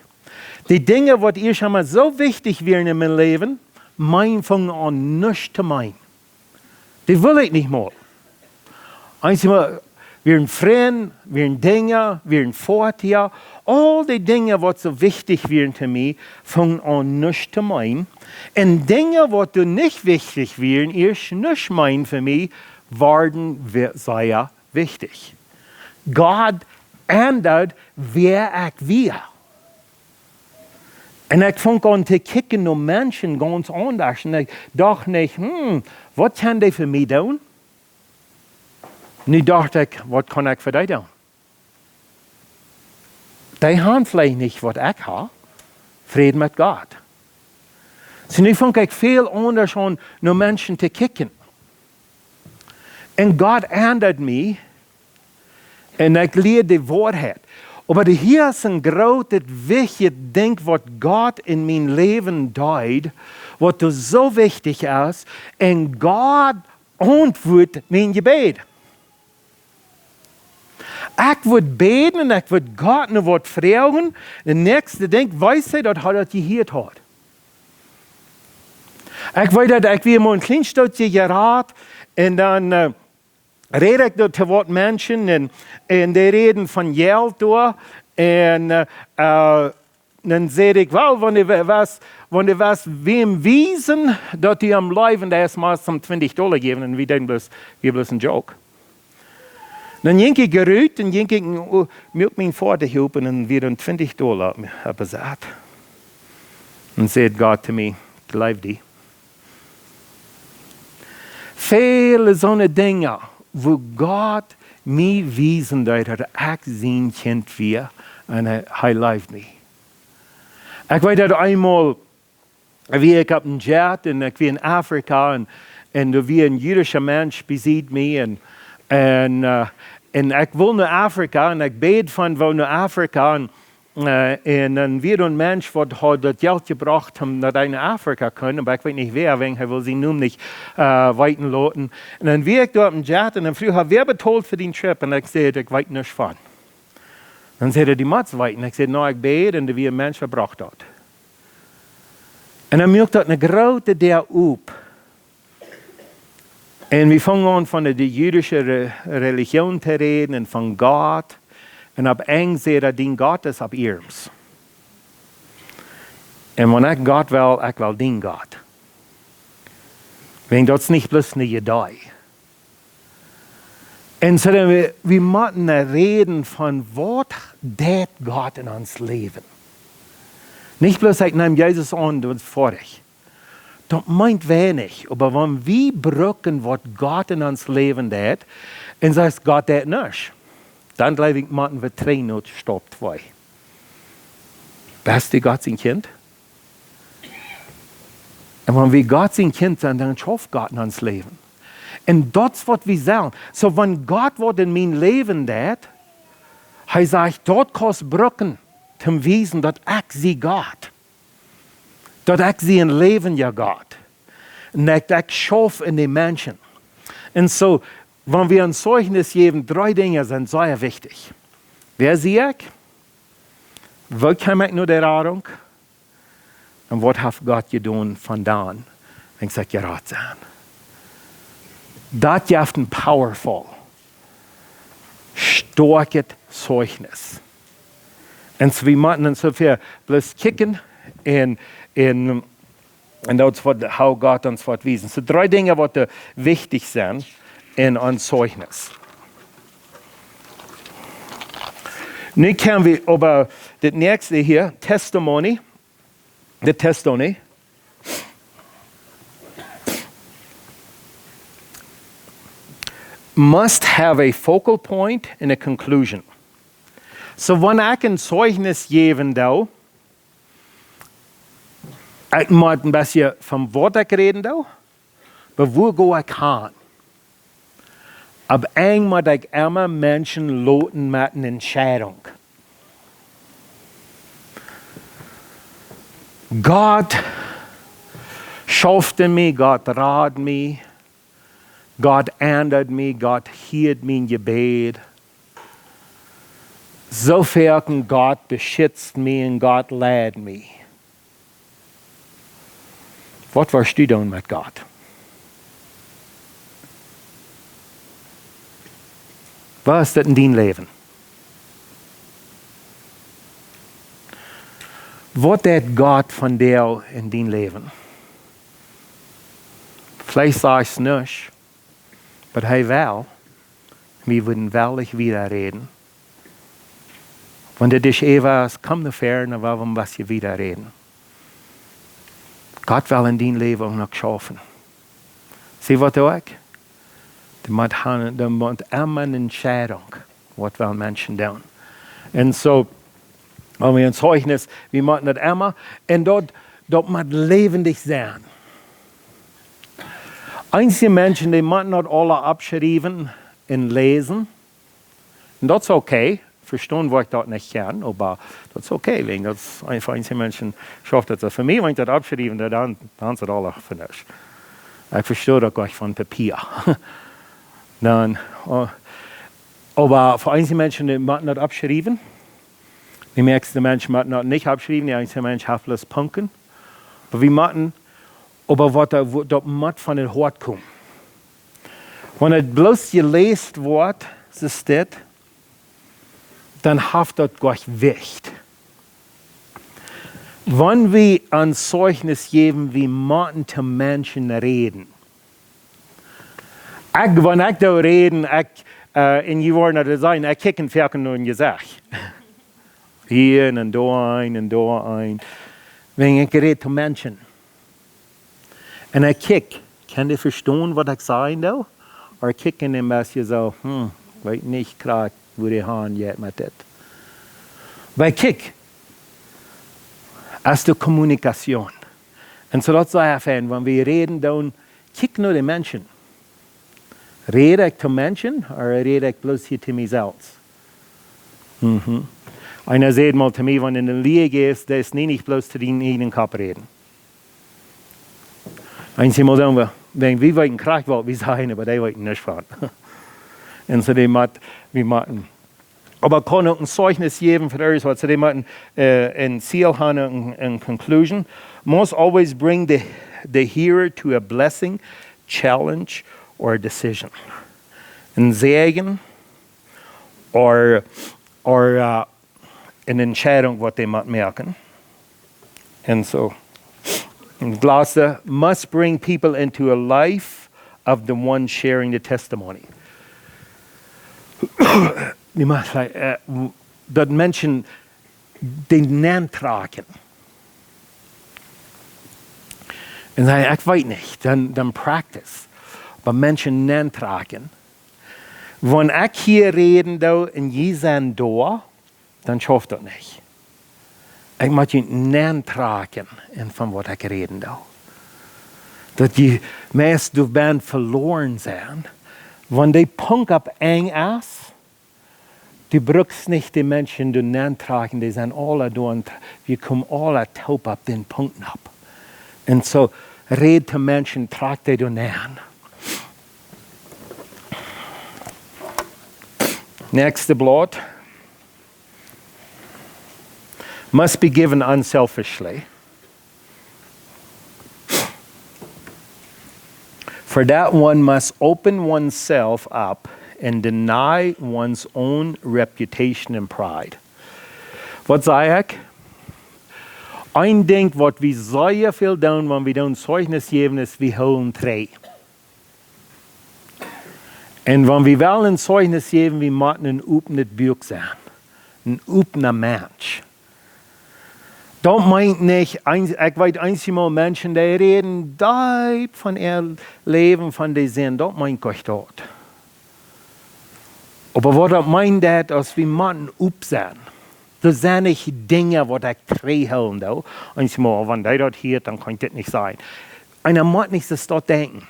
Dee Dinja, waut ieescht emol soo wichtich wieren en mien Läwen, mien fungen aun nuscht to meenen. Dee wull ekj nich mea. Eensjemol wieren Frind, wieren Dinja, wieren Foatieja, aul dee Dinja, waut soo wichtich wieren to mie, fungen aun nuscht to meenen. Un Dinja, waut doa nich wichtich wieren, ieescht nuscht meenen fa mie, worden we-, sea wichtich. Gott endad, wäa ekj wia. Un ekj funk aun to kjikjen no Menschen gaunz aundasch. Un ekj docht nich: "Hm, waut kaun dee fa mie doonen?" Nu docht ekj: "Waut kaun ekj fa dee doonen?" Dee haben veleicht nich waut ekj hab. Fräd met Gott. See, nu funk ekj väl aundasch aun, no Menschen to kjikjen. Un Gott endad mie un ekj lieed de Woarheit. Oba doa hia es een grootet, wichtjet Dinkj, waut Gott en mien Läwen deed, waut doa soo wichtich es, un Gott auntwuat mien Jebäd. Ekj wudd bäden un ekj wudd Gott no waut froagen. De näakjste Dinkj, weetst, daut hee daut jehieet haud. Ekj weet daut, ekj wia mau een kjlien Stootje jerat un dan, äh, räd ekj doa to waut Menschen un, un dee räden von Jelt doa. Un, äh, äh, dan säd ekj: "Well, wan du wa-, west, wan du west wäm wiesen, daut du am leewen deist, motst du am twintich Dolla jäwen." Un wie deeden bloos, wia bloos een Joke. Dan jinkj ekj rut un jinkj ekj, uh, muak mien Foatich op un wia dan twintich Dolla opp de Sied. Un säd Gott to mie: "Ekj leew die." Väle soone Dinja, wua Gott mie wiesen deed, daut ekj sien Kjint wia un hee, hee leewd mie. Ekj weet daut eemol wia ekj opp een Jet un ekj wia en Afrika un, un doa wia een jüdischa Mensch besied mie un, un, äh, un ekj wull no Afrika un ekj bäd von woo no Afrika un, äh, un dan wia doa een Mensch, waut haud daut Jelt jebrocht, om no Afrika to komen, oba ekj weet nich wäa, wäajen hee wull sienen Nomen nich, äh, weeten loten. Un dan wia ekj doa opp een Jet un dan fruach hee: "Wäa betolt fa dän Trip?" Un ekj säd: "Ekj weet nuscht von." Dan säd hee: "Du motst weeten." Ekj säd: "No, ekj bäd un doa wia een Mensch, waut brocht daut." Un dan muak daut eene groote Däa op. Un wie fungen aun von de, de jüdische Re-, Religion to räden un von Gott. Un opp Enj säd hee: "Dien Gott es opp iems. Un wan ekj Gott well, ekj well dien Gott." Wäajen daut es nich bloos eene Idee. Un soo dan wie, wie motten räden von waut deit Gott en ons Läwen. Nich bloos: "Ekj neem Jesus aun, daut es foadich." Daut meent weinich, oba wan wie brucken waut Gott en ons Läwen deit, un sajchst: "Gott deit nuscht", dan jleew ekj, motten wie trigj no Stap twee. Best du Gott sien Kjint? Un wan wie Gott sien Kjint sent, dan schauft Gott en ons Läwen. Un daut es waut wie sellen. Soo, wan Gott waut en mien Läwen deit, hee sajcht: "Daut kaust brucken, toom wiesen, daut ekj sie Gott. Daut ekj sie een läwenja Gott. Un daut ekj schauf en de Menschen." Un soo, wan wie een Zeichnis jäwen, dree Dinja sent sea wichtich. Wäa sie ekj? Woo kjeem ekj no de Radunk? Un waut haft Gott jedonen von dan, wan ekj jerat sie? Daut jeft een powerful, stoakjet Zeichnis. Un soo, wie motten soo väl bloos kjikjen un, un, un daut es waut, woo Gott ons waut wiesen. Soo dree Dinja waut, äh, wichtich sent en ons Zeichnis. Nu kjenn wie äwa dit näakjste hia, Testimony. De Testimony must have a focal point and a conclusion. Soo, wan ekj een Zeichnis jäwen doo, ekj mott een bät von waut ekj räden doo, oba wua go ekj han? Opp Enj mott ekj emma Menschen loten met eene Entscheidunk. Gott schauft en mie, Gott rad mie, Gott endad mie, Gott hieed mien Jebäd. Soo foaken Gott beschitzt mie un Gott leid mie. Waut woascht du doonen met Gott? Waut es daut en dien Läwen? Waut deit Gott vondoag en dien Läwen? Veleicht sajchst nuscht, oba hee well, wie wudden wellich wieda räden. Wan dit es, Eva, es, komm no ver, dan well wie een bät wieda räden. Gott well en dien Läwen uk noch schaufen. See waut uk? Dee mott han, dee mott emma eene Entscheidunk, waut well Menschen doonen. Un soo, wan wie een Zeichnis, wie motten daut emma, un daut, daut mott läwendich sennen. Eenje Menschen, dee motten daut aula oppschriewen un läsen. Un daut es okay. Vestonen woa ekj daut nich kjennen, oba daut es okay, wäajen daut es eenfach, eenje Menschen schauft daut soo. Fa mie, wan ekj daut oppschriew, dan, dan es daut aula venirscht. Ekj vesto daut uk von Papia. Dan, äh, oba fa eenje Menschen, dee motten daut oppschriewen. De mieeschte Menschen motten daut nich oppschriewen, de eenje Mensch haft bloos Punkten. Oba wie motten, oba waut doa, wua-, daut mott von daut Hoat komen. Wan daut bloos jeläst woat, soo es dit, dan haft daut kjeen Jewicht. Wan wie een Zeichnis jäwen, wie motten to Menschen räden. Ekj, wan ekj doa räd, ekj, äh, un jie woaren daut seenen, ekj kjikj foaken no een Jesecht. Hia un doa een un doa een. Wan ekj räd to Menschen. Un ekj kjikj, kaun dee vestonen waut ekj sajen doo? Ooda kjikj ekj een bät soo, hm, weet nich krakjt wua dee han jeit met dit. Oba kjikj, es de Kommunikation. Un soo daut es sea fein, wan wie räden, dan kjikj no de Menschen. Räd ekj to Menschen, ooda räd ekj bloos hia to mie selfst? Mhm. Eena säd mol to mie, wan du eene Lia jefst, dan es nich bloos to dienen eejnen Kopp räden. Eenjemol dan wie, wan wie weeten krakjt waut wie sajen, oba dee weeten nuscht von. Un soo dee mott, wie motten. Oba kaun uk een Zeichnis jäwen fa irjent waut, soo dee motten, äh, een Ziel haben, een, een conclusion. Must always bring the, the hearer to a blessing, challenge, or decision. Een Säajen, or, or, äh, eene Entscheidunk waut dee mott moaken. Un soo. Un daut latste, must bring people into a life of the one sharing the testimony. Dee mott, äh, daut Menschen dee nentrakjen. Un sajen, ekj weet nich, dan, dan practice. Oba Menschen nentrakjen. Wan ekj hia räden doo un jie sent doa, dan schauft daut nich. Ekj mott junt nentrakjen en von waut ekj räden doo. Daut jie meist doa benne veloaren sent, wan dee Punkt opp Enj es, du brukst nich de Menschen doa nentrakjen, dee sent aula doa un wie komen aula toop opp dän Punkt opp. Un soo, räd to Menschen, trakj dee doa nen. Näakjste Blaut. Must be given unselfishly. For that one must open oneself up and deny one's own reputation and pride. Waut saj ekj? Een Dinkj waut wie sea väl doonen, wan wie doonen Zeichnis jäwen, es, wie hoolen trigj. Un wan wie wellen een Zeichnis jäwen, wie motten een opnet Buak sennen. Een opna Mensch. Daut meent nich, een-, ekj weet eenjemol Menschen, dee räden deep von äa Läwen, von de Sind. Daut meent nich daut. Oba waut daut meent, daut es, wie motten op sennen. Doa sent nich Dinja waut ekj trigjhoolen doo. Eenjemol, wan dee daut hieet, dan kaun daut nich sennen. Eena mott nich soo daut denkjen.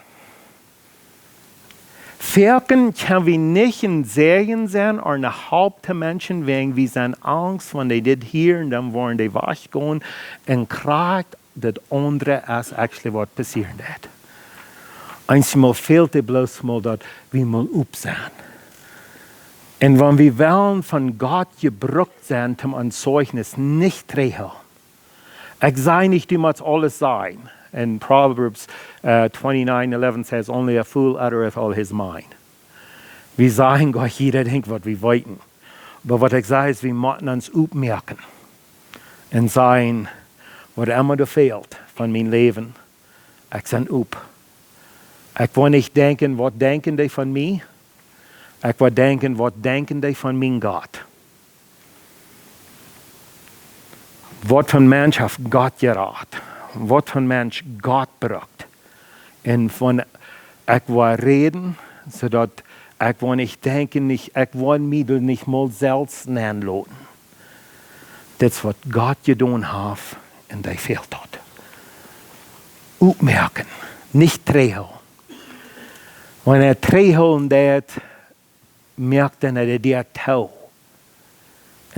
Foaken kjenn wie nich een Säajen sennen ooda eene Help to Menschen, wäajen wie sent angst, wan dee dit hieren, dan woaren dee wajchgonen. Un krakjt daut aundre es actually waut passieren deit. Eenjemol fält et bloos mol daut wie mol op sennen. Un wan wie wellen von Gott jebrukt sennen, om een Zeichnis nich trigjhoolen. Ekj saj nich, du motst aules sajen. And Proverbs, uh, twenty-nine eleven says, "Only a fool uttereth all his mind." Wie sajen Gott jieda Dinkj waut wie weeten. Oba waut ekj saj es, wie motten ons opmoaken. Un sajen, waut emma doa fält von mien Läwen, ekj sie op. Ekj woa nich denkjen, waut denkjen dee von mie? Ekj woa denkjen, waut denkjen dee von mien Gott? Waut fa een Mensch haft Gott jerat? Waut fa een Mensch Gott brukt? Un von ekj woa räden, soo daut ekj woa nich denkjen, nich, ekj woa mie doa nich mol selfst nenloten. Dit es waut Gott jedonen haft un dee fält daut. Oppmoaken, nich trigjhoolen. Wan hee trigjhoolen deit, moakt hee de Däa too.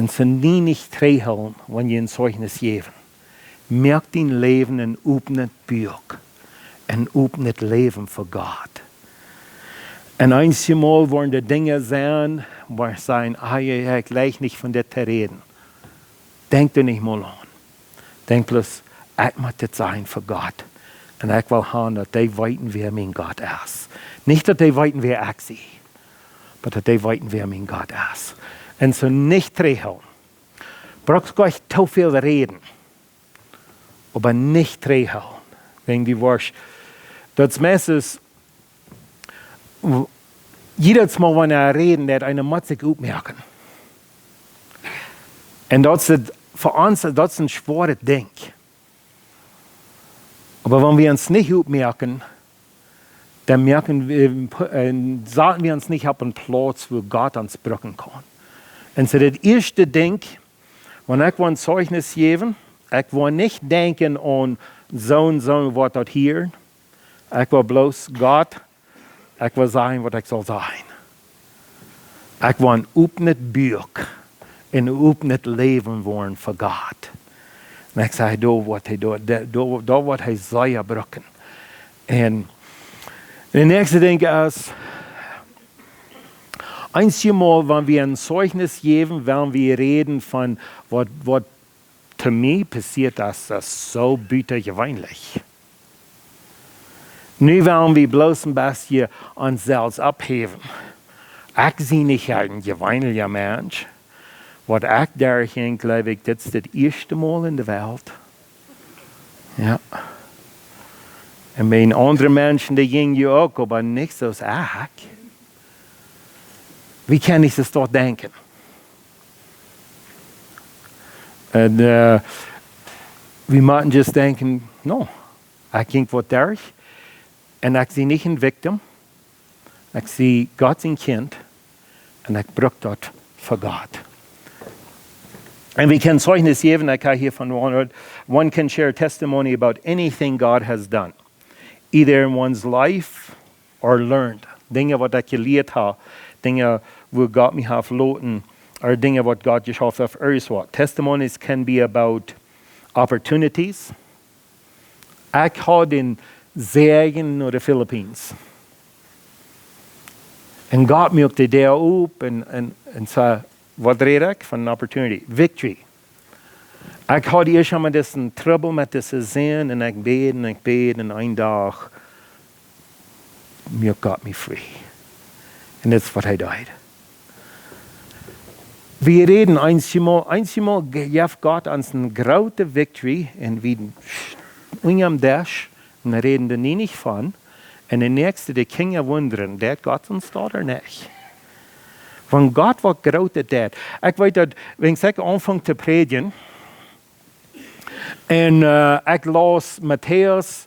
Un soo nie nich trigjhoolen, wan jie een Zeichnis jäwen. Moak dien Läwen een opnet Buak, een opnet Läwen fa Gott. Un eenjemol woaren de Dinja sennen, wua jie sajen: "Ah, jo, jo, ekj jleich nich von dit to räden." Denkj doa nich mol aun. Denkj bloos: "Ekj mott dit sajen fa Gott. Un ekj well han daut dee weeten wäa mien Gott es." Nich daut dee weeten wäa ekj sie, oba daut dee weeten wäa mien Gott es. Un soo nich trigjhoolen. Brukt nich too väl räden, oba nich trigjhoolen. Wäajen dee woascht, daut es meistens, w-, jiedet Mol wan hee räden deit, eena mott sikj oppmoaken. Un daut es fa ons, daut es een schwoaret Dinkj. Oba wan wie ons nich oppmoaken, dan moaken wie, äh, saten wie ons nich opp een Plauz, wua Gott ons brucken kaun. Un soo daut ieeschte Dinkj, wan ekj woa een Zeichnis jäwen, ekj woa nich denkjen aun soo un soo woat daut hieren. Ekj woa bloos: "Gott, ekj woa sajen waut ekj saul sajen." Ekj woa een opnet Buak, een opnet Läwen woaren fa Gott. Un ekj saj: "Doa woat hee, doa, doa, doa woat hee sea brucken." Un daut näakjste Dinkj es, eenjemol, wan wie een Zeichnis jäwen, wan wie räden von waut, waut to mie passieet, daut es soo butajeweenlich. Nu wellen wie bloos een bät ons selfst ophäwen. Ekj sie nich een jeweenlicha Mensch. Waut ekj derchjinkj, jleew ekj, dit es daut ieeschte Mol en de Welt. Jo. Un bie aundre Menschen, dee jinjen je uk, oba nich soo aus ekj. Wie kjennen nich soo denkjen. Un, äh, wie motten just denkjen: "No, ekj jinkj waut derch. Un ekj sie nich een victim. Ekj sie Gott sien Kjint. Un ekj bruk daut fa Gott." Un wie kjennen Zeichnis jäwen, ekj hab hia von one, one can share testimony about anything God has done, either in one's life or learned. Dinja waut ekj jelieet hab, Dinja wua Gott mie haft veloten, ooda Dinja waut Gott jeschauft haft, irjentwaut. Testimonies can be about opportunities. Ekj haud een Säajen no de Philippines. Un Gott muak de Däa op un, un, un säd: "Waut räd ekj von? Een opportunity. Victory." Ekj haud ieescht emol disen Trubbel met dise Sind un ekj bäd un ekj bäd un een Dach muak Gott mie frie. Un daut es waut hee deed. Wie räden eenjemol, eenjemol je-, jeft Gott ons eene groote Victory un wie unja däm Desch un räden doa nie nich von. Un de näakjste, de Kjinja wundren: "Deit Gott ons daut ooda nich?" Wan Gott waut Grootet deit. Ekj weet daut, wan ekj aunfunk to prädjen, un, äh, ekj laus Matäus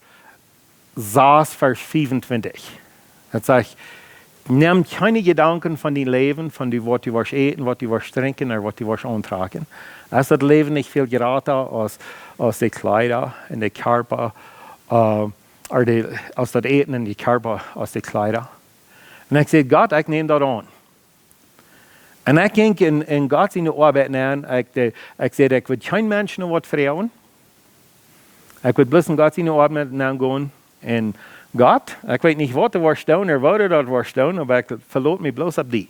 sas, Varsch fiefuntwintich. Daut sajcht: "Nem kjeene Jedanken von dien Läwen, von dee waut du woascht äten, waut du woascht drinkjen, ooda waut du woascht auntrakjen." Es daut Läwen nich väl jrata aus, aus de Kjleeda un de Kjarpa, äh, ooda de, aus daut Äten un de Kjarpa aus de Kjleeda? Un ekj säd: "Gott, ekj näm daut aun." Un ekj jinkj en, en Gott siene Oabeit nenn. Ekj, äh, ekj säd: "Ekj well kjeen Mensch no waut froagen. Ekj well bloos en Gott siene Oabeit nenn gonen. Un Gott, ekj weet nich waut du woascht doonen, ooda woo du daut woascht doonen, oba ekj veloot mie bloos opp die."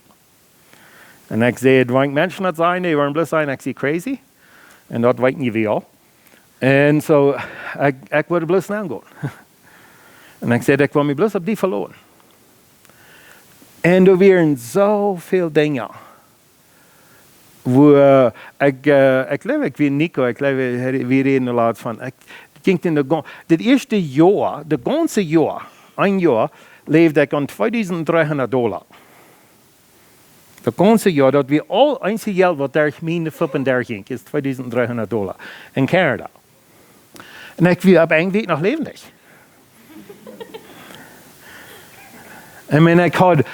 Un ekj säd: "Wan Menschen daut sajen, dee woaren bloos sajen, ekj sie crazy. Un daut weeten jie aul." Un soo, ekj, ekj wull bloos nenn gonen. Un ekj säd: "Ekj well mie bloos opp die veloten." Un doa wieren soo väl Dinja, wua, äh, ekj, äh, ekj jleew, ekj wia Nico, ekj jleew, wie, wie räden doa latst von. Ekj jinkj en de go-, daut ieeschte Joa, daut gaunze Joa, een Joa, läwd ekj aun tweedusent dreehundat Dolla. Daut gaunze Joa, daut wia aul eensje Jelt waut derch miene Fuppen derchjinkj, es tweedusent dreehundat Dolla. En Kanada. Un ekj wia opp een Wajch noch läwendich. Ekj meen, ekj haud,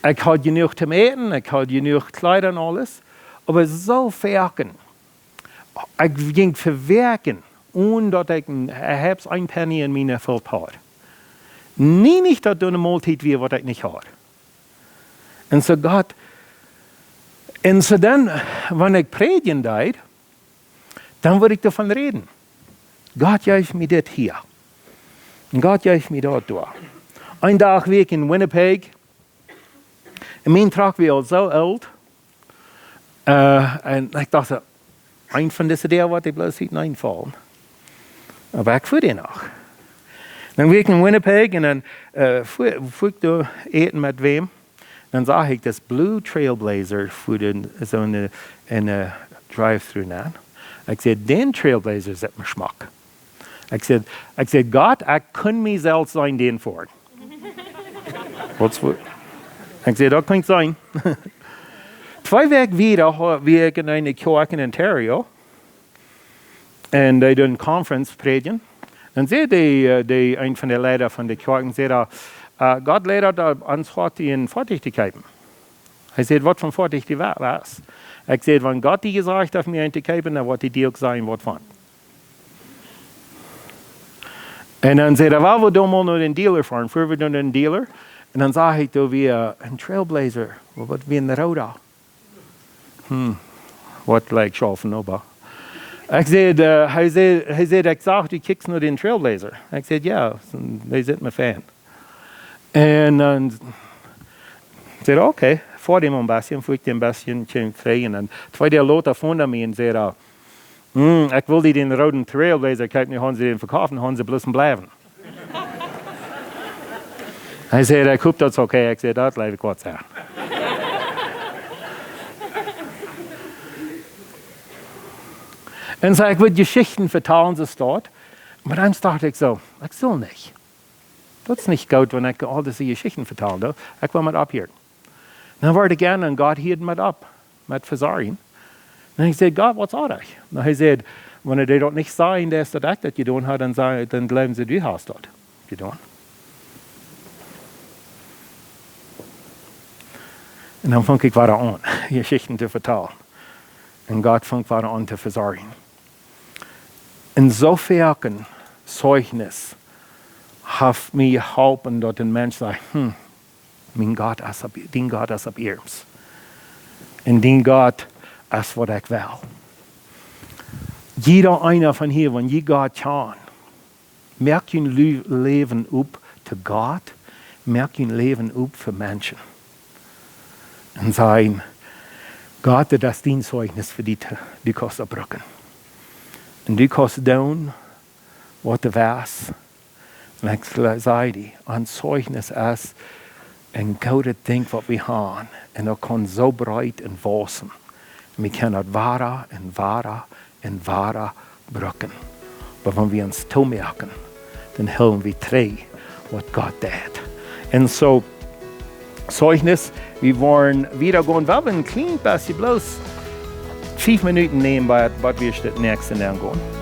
ekj haud jenuach to äten, ekj haud jenuach Kjleeda un aules. Oba soo foaken, ekj jinkj fa Wäakjen un daut ekj en, ekj hab een Penny en miene Felt haud. Nie nich daut doa eene Moltiet wia, waut ekj nich haud. Un soo Gott, un soo dan, wan ekj prädjen deed, dan wudd ekj doavon räden. Gott jeef mie dit hia. Un Gott jeef mie daut doa. Een Dach wia ekj en Winnipeg. Un mien Truck wia aul soo oolt. Äh, un ekj docht soo, een von dise Däa woat dee bloos hiet nenfaulen. Oba ekj fua dän noch. Dan wia ekj en Winnipeg un dan, äh, fua, fua ekj doa äten met wäm. Dan sach ekj daut Blue Trailblazer fa dän, soo en, en, äh, Drive-Thru nenn. Ekj säd, dän Trailblazer sitt mie schmock. Ekj säd, ekj säd, Gott, ekj kunn mie selfst seenen dän foaren. Waut fa-, ekj säd, daut kaun sennen. Twee Wäakj wieda ha-, wia ekj en eene Kjoakj en Ontario. Un dee deeden Conference prädjen. Dan säd dee, äh, dee, een von de Leida von de Kjoakj, säd hee, äh, Gott leid daut ons Hoat, een Foatich to kjeepen. Hee säd, waut fa Foatich du wa-, west. Ekj säd, wan Gott die jesajcht haft mie eent to kjeepen, dan woat dee uk sajen, waut fa. Un dan säd hee, well, wie doonen mol no dän Dealer foaren. Fua wie no dän Dealer. Un dan sach ekj doa wia een Trailblazer, waut, waut wia een rooda. Hm, waut leet schaufen, oba. Ekj säd, äh, hee säd, hee säd, ekj sach, du kjikjst no dän Trailblazer. Ekj säd, jo, dee sitt mie fein. Un dan säd hee, okay, foa dän een bät, fua ekj dän een bät, kjeem trigj. Un dan twee Doag lota funk hee mie un säd hee, hm, ekj wull die dän rooden Trailblazer kjeepen, nu haben see dän vekofft, haben see bloos een bliewen. Hee säd, ekj hop daut es okay. Ekj säd, daut leet ekj waut sennen. Un soo, ekj wull Jeschichten vetalen, soo stoakj. Oba dan docht ekj soo, ekj saul nich. Daut es nich goot, wan ekj aul dise Jeschichten vetalen doo. Ekj well mau opphieren. Dan wort ekj en un Gott hieed mau opp met vesorjen. Un ekj säd, Gott, waut saul ekj? Un hee säd, wan dee daut nich sajen, daut es daut ekj daut jedonen hab, dan saj, dan jleewen see, du hast daut jedonen. Un dan funk ekj wada aun, Jeschichten to vetalen. Un Gott funk wada aun to vesorjen. Un soo foaken Zeugnis haft mie jeholpen, daut een Mensch sajcht, hm, mien Gott es opp, dien Gott es opp ieescht. Un dien Gott es waut ekj well. Jieda eena von hia, wan jie Gott kjanen, moakt jun Lä-, Läwen op to Gott, moakt jun Läwen op fa Menschen. Un sajen, Gott, dit es dien Zeugnis fa die, du kaust daut brucken. Un du kaust doonen, waut du west. Un ekj saj die, een Zeugnis es een goodet Dinkj, waut wie haben. Un daut kaun soo breet un wausen. Un wie kjennen daut wada un wada un wada brucken. Oba wan wie ons toomoaken, dan hoolen wie trigj, waut Gott deit. Un soo, Zeugnis, wie woaren wieda gonen, wie haben een kjlien bät, bloos fief Minuten nämen, waut, waut wie daut näakjste aungonen.